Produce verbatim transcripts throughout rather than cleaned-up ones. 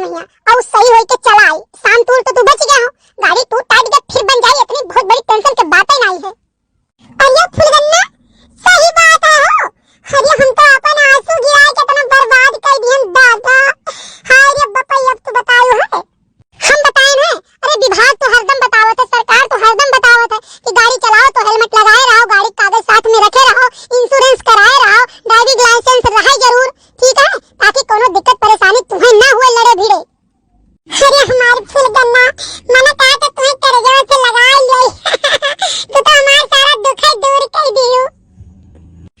और सही होई के चला आई। शाम तूल तो तू बच गया हो, गाड़ी टूट टाट के फिर बन जाई, इतनी बहुत बड़ी tension के बात ही नहीं है। अरे फुलगन्ना, सही बात है हो। अरे हम तो अपन आंसू गिरा के इतना बर्बाद कर दिहन दादा। हाय रे बपई, अब तू बतायो है। हम बताए हैं? अरे विभाग तो हरदम बतावत है, सरकार तो हरदम बतावत है कि गाड़ी चलाओ तो helmet लगाए रहो, गाड़ी के कागज साथ में रखे रहो, insurance कराए रहो, driving license रहे जरूर, ठीक है, ताकि कोनो दिक्कत परेशानी तुम्हें ना हुए लड़े भिड़े। अरे हमार फुलगन्ना, मने कहा तो तुम्हें करजवा से लगा ले। तू तो हमार सारा दुख ही दूर कर दियो।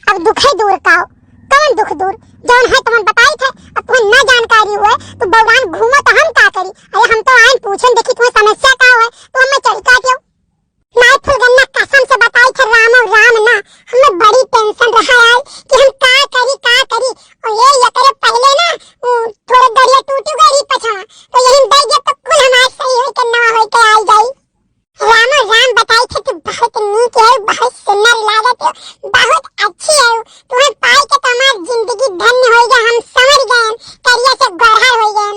अब दुख ही दूर का हो? कौन दुख दूर? जौन है तुमन बताई थे, अब तुम्हें ना जानकारी हुए, तू बौरान घूमो तो हम का करी? अरे हम तो आइन पूछन देखी तुम्हें समस्या का हुए, तो हमें चढ़ काटियो। नाई फुलगन्ना, कसम से बताई थे राम और राम ना, हमें बड़ी tension रहा है कि हम का करी, का करी। और ये, ये करे पहले ना, उ, थोड़े गड़िया टूटी गई रही पछवा, तो यही दे दे तो कुल हमार सही होई के नवा होई के आई जाई। राम और राम बताई थे, तू बहुत नीक है, बहुत सुंदर लागत है, बहुत अच्छी है। तुम्हें पाई के तो हमार जिंदगी धन्य होई गया, हम समझ गए, करिया से गोरहर होई गए।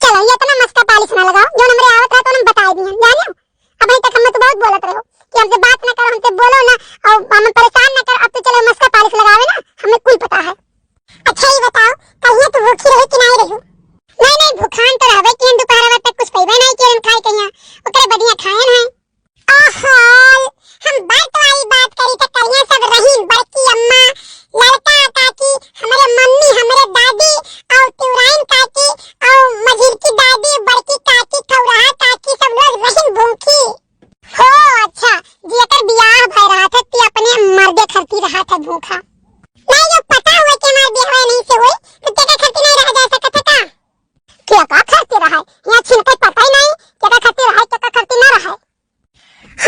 चलो, ये इतना मस्का पालिश ना लगाओ, जो हमरे आवत रहा तो हम बताई दिए, जानियो। अबहीं तक हमें तो बहुत बोलत रहो कि हमसे बात ना करो, हमसे बोलो ना, और हमें परेशान ना करो। अब तो चलो मस्का पालिश लगावे ना, हमें कुल पता है। अच्छा ये बताओ, कहिए तू भूखी रही कि नहीं रही? नहीं, नहीं, भूखान तो रहबे कि हम दोपहर तक कुछ पइबे नहीं कि हम खाए कहिया, ओकरे बदिया खाए नहीं। ओहो, हम बात वाली बात करी तो कहिया सब रही, बड़की अम्मा, ललका काकी, हमरे मम्मी, हमरे दादी, और तिवराइन काकी, और मझिलकी दादी, बड़की काकी, खौराहा काकी, सब लोग रही भूखी। हो अच्छा, जेकर बियाह भय रहा था, ते अपने मर्दे खरती रहा था भूखा। नहीं, जो पता हुआ कि हमार बियाह नहीं से होई, तो तेरे खरती नहीं रहा जा सकत है का? क्या का खरती रहा है? यहाँ छिनके पता ही नहीं, क्या का खरती रहा है, क्या का खरती ना रहा है।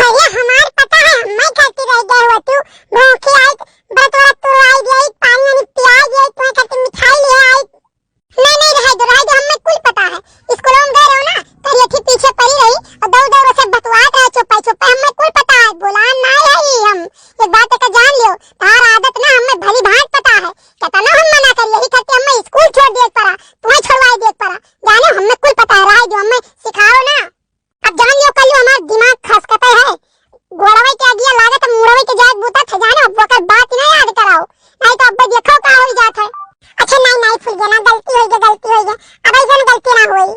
अरे हमार पता है, हम्मे खरती रह गए हुआ तू, भूखी आई, बरत वरत तू आई दिया, पानी वानी पिया दिया, तुम्हें खरती मिठाई ले आई। नहीं, नहीं, रहे दो, रहे दो, हमें कुल पता है। स्कूलों में गए रहो ना, करियठी पीछे पड़ी रही और दौड़ दौड़ से बतुआत रहे, छुपे छुपे, हमें कुल पता है, गुलाम ना रही हम। एक बात का जान लियो, तार आदत ना हमें भली भांत पता है, कितना हम मना करी, यही खातिर हमें स्कूल छोड़ दिए पड़ा, तुम्हें छोड़वाए दिए पड़ा, जाने हमें कुल पता है, रहे दो, हमें सिखाओ ना। अब जान लियो, कल हमार दिमाग खसकते है, गोड़वे के अगिया लागत, मुड़वे के जात बूता थे, जानो, अब ओकर बात ना याद कराओ, नहीं तो अब देखो का हो जात है। अच्छा, नहीं, नहीं, फुलगन्ना, गलती होई गई, गलती होई गई, अब ऐसन गलती ना होई।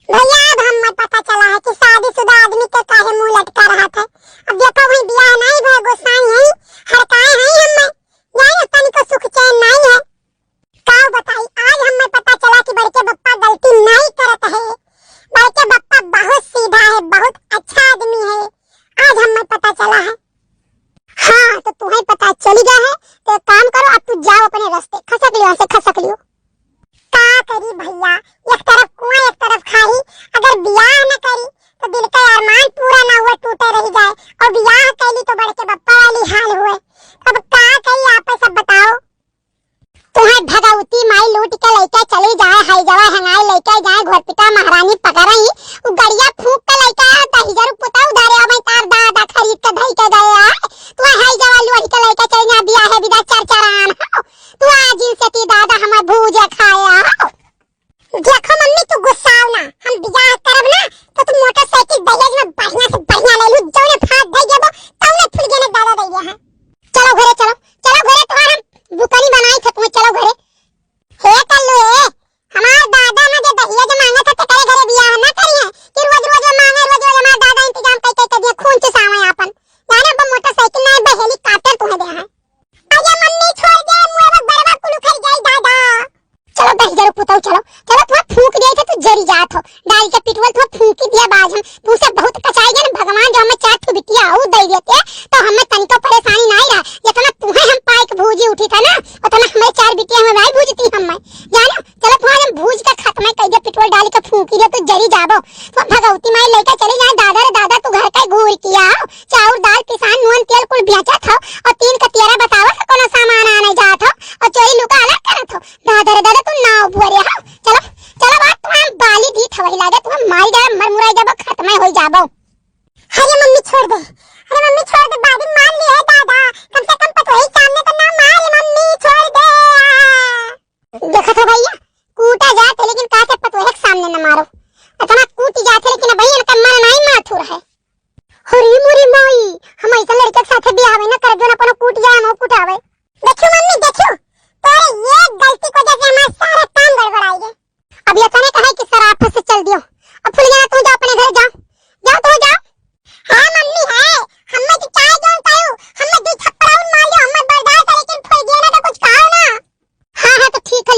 भैया, अब हमें पता चला है कि शादीशुदा आदमी के काहे मुंह लटका रहा था। अब देखो, वही बियाह नहीं भय, गोसाई है, हड़काए हैं हमें, जानो, तनिको सुख चैन नहीं है। का बताई, आज हमें पता चला कि बड़के बप्पा गलती नहीं करत है। बड़के बप्पा बहुत सीधा है, बहुत अच्छा आदमी है, आज हमें पता चला है। हाँ, तो तुम्हें पता चली गया है, तो एक काम करो, अब तू जाओ अपने रास्ते, खसक लियो, ऐसे खसक लियो। का करी भैया, एक तरफ कुआं, एक तरफ खाही, अगर बियाह न करी, तो दिल का अरमान पूरा ना हुआ, टूटे रह जाए, और बियाह कैली तो बड़के बप्पा वाली हाल हुए। अब का करी, आप सब बताओ। तुम्हें भगवती माई लूट के लइके चली जाए, हाई जवा हंगाई लइके जाए, घोरपिटा महारानी पकड़ई, उ गड़िया फूंक के लइके आए, दहिजरू पुतऊ धरे, अब तार दादा खरीद के धई के गए आए, तुम्हें हाई जवा लूट के लइके चली जाए, बियाह है विदा चरचरान हो, तू आज इनसे ती दादा हमार भूजा खाया हो। देखो मम्मी, तू गुस्साओ ना, हम बियाह करब ना, तो तू मोटरसाइकिल दहेज में बढ़िया से बढ़िया ले लू, जौने फाट दे देबो, तौने फुलगेने दादा दे दिया है। चलो घरे, चलो, चलो घरे, तुम्हार हम बुकनी बनाई थे तुम्हें, चलो घरे। हे कल्लू, हे, हमार दादा ना जे दहेज मांगे थे, तेरे घरे बियाह ना करी है, कि रोज रोज मांगे, रोज रोज हमार दादा इंतजाम कई कई के दिए, खून चुसावे आपन। जाने अब मोटरसाइकिल ना, अब हेलीकॉप्टर तुम्हें दे है। आजा मम्मी, छोड़ दे, मुआ बरवा कुल उखड़ जाई दादा। चलो दहिजरू पुतऊ, चलो, चलो, तुम्हें फूंक दिया था, तू जरी जात हो, डाल के पिटवल तुम्हें फूंकी दिया बाज हम, तुमसे बहुत कचाई गए ना भगवान, जो हमें चार ठो बिटिया और दे देते, तो हमें तनिको परेशानी नहीं रहा, जितना तुम्हें हम पाई के भूजी उठी था ना, उतना हमारे चार बिटिया हमें भाई भूजती हमें, जानो, चलो तुम्हारे हम भूज का खत्म कर दिया, पिटवल डाल के फूंकी दिया, तू जरी जाबो, तो भगवती माई लेके चली जाए, दादा रे दादा, तू घर का घूर किया हो, चाउर, दाल, पिसान, नून, तेल कुल बेचत हो और तीन कतियरा बतावत हो, कोनो सामान आने जात हो और चोरी लुका अलग करत हो। दादा रे दादा, तू नाव बुअरे हो। चलो, चलो, बात तुम्हारे बाली दी थवही लागे, तुम्हें मारी जाए, मर मुराई जाबो, खत्म हो जाबो। अरे मम्मी, छोड़ दे। अरे मम्मी, छोड़ दे, बादी मार ली है दादा। कम से कम पतोही सामने तो ना मार, मम्मी, छोड़ दे। देखत हो भैया, कूटा जात है, लेकिन का से पतोहे के सामने न मारो।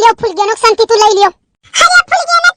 तो फुलगेनो के संती तू लइ लियो। अरे फुलगेनो